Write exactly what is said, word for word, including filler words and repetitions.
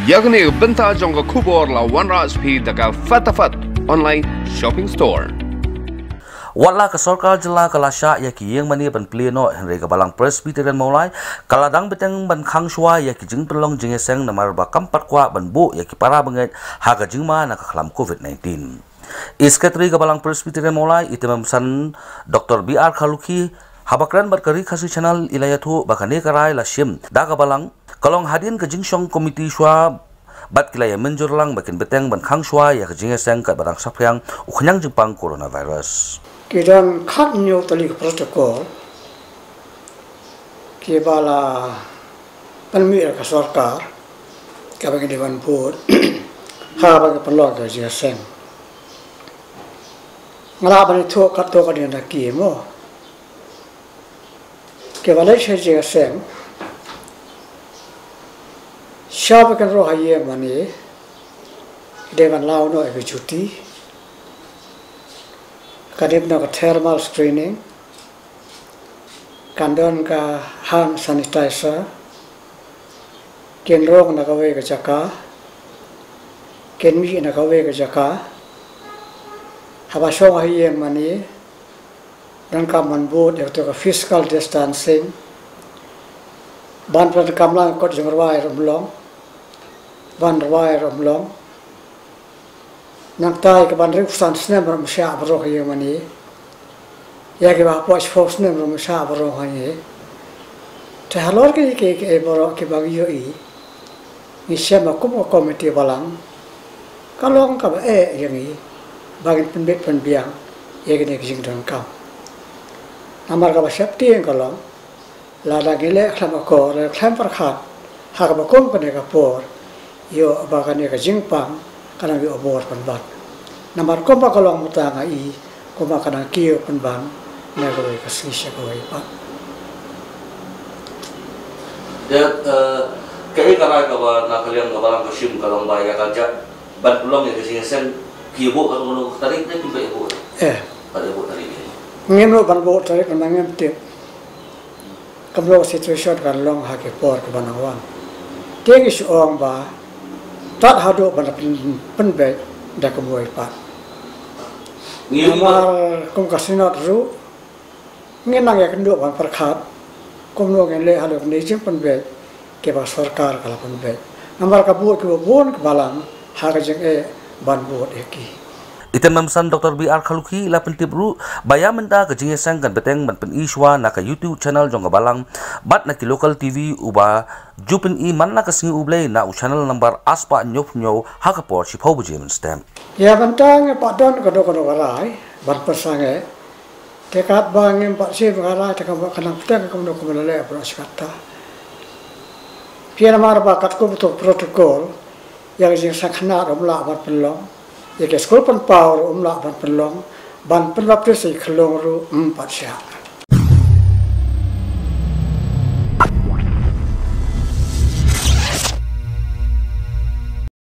Ïa kane ka bynta jong ka khubor la wanrah sha phi da ka Fatafat Online Shopping Store. Wat la ka sorkar jylla ka la shah ïa ki ïing mane ban plie noh, hynrei ka Balang Presbyterian Mawlai ka la dang bteng ban khang shuwa ïa ki jingpynlong jingïaseng namar ba kam pat kwah ban buh ïa ki para bangeit ha ka jingma na ka khlam covid nineteen. I Secretary ka Balang Presbyterian Mawlai, i Tymmen Basan Doctor B R Kharlukhi, haba kren bad ka Ri Khasi Channel, i la ïathuh ba kane ka rai la shim da ka Balang ka long hadien ka jingshong komiti shuwa bad ki la ïa mynjur lang ba kin bteng ban khang shuwa ïa ka jingïaseng katba dang saphriang u khñiang jingpang coronavirus. Ki don khathynñiew tylli ki protocol kiba la pynmih da ka sorkar kaba ngin dei ban bud haba ngi pynlong ka jingïaseng. Nga lah ban ïathuh katto katne na ki mo. Kiba leit sha jingïaseng, sha ba kin rung ha ïing mane, dei ban law noh ïa ka juti, ka dei ban don ka thermal screening, kan don ka hand sanitizer, kin rung na kawei ka jaka, kin mih na kawei ka jaka. Haba shong ha ïing mane, donkam ban bud ïa kato ka physical distancing. Ban pyndonkam lang kot jingrwai ruh ym long, ban rwai ruh ym long. Nangta ïa ki ban hynriewphew san snem ruh ym shah ban rung ha ïing mane. Ïa kiba hapoh shiphew snem ruh ym shah ban rung hangne. Te halor kiei kiei baroh kiba ngi ïohi, ngi shem ba kum ka komiti balang ka long kaba eh ïa ngi ba ngin pynbit pynbiang ïa kine ki jingdonkam. Namar kaba sheptieng ka long, lada ngi leh khlem akor, leh khlem pyrkhat ha kaba kum kane ka por, ïoh ba kane ka jingpang ka nang ïoh bor pynban. Namar kumba ka long mynta nga i, kumba ka nang kiew pynban na kawei ka sngi sha kawei pat. Ïa, eh, kaei ka rai kaba na ka liang ka Balang ka shim ka long ba ïa ka jaka ban pynlong ïa ka jingïaseng ki buh katno katno ka tarik ne kim pat ïa buh? Eh. Pat ïa buh tarik ne? Ngim lah ban buh tarik namar ngim tip kumno ka situation kan long ha ki por kiban nang wan. Te ngi shu ong ba tad haduh ban pyn-, pynbeit da kumwei pat. Ngi namar kum ka Synod ruh ngin nang ïakynduh ban pyrkhat kumno ngin leh halor kine ki jingpynbeit kiba sorkar ka la pynbeit. Namar ka buh kiba bun ki balang ha ka jingeh ban bud ïa ki. I Tymmen Basan Doctor B R Kharlukhi i la pyntip ruh ba ïa mynta ka jingïaseng kan bteng ban pyni shuwa na ka YouTube channel jong ka Balang bad na ki local T V uba ju pyni man la ka sngi U Blei na u channel number arspah hynñiewphew hynñiew ha ka por shiphew baje mynstep. Ïa mynta ngi pat don kano kano ka rai ban pynsangeh. Te katba ngim pat shim ka rai te ka nang bteng kumno kumno leh baroh shi katta. Phi namar ba katkum uto u protocol, ïa ka jingsngewkhynnah ruh ym lah ban pynlong, ïa ka skul pynpaw ruh ym lah ban pynlong, ban pynbaptis ïa ki khyllung ruh ym pat shah.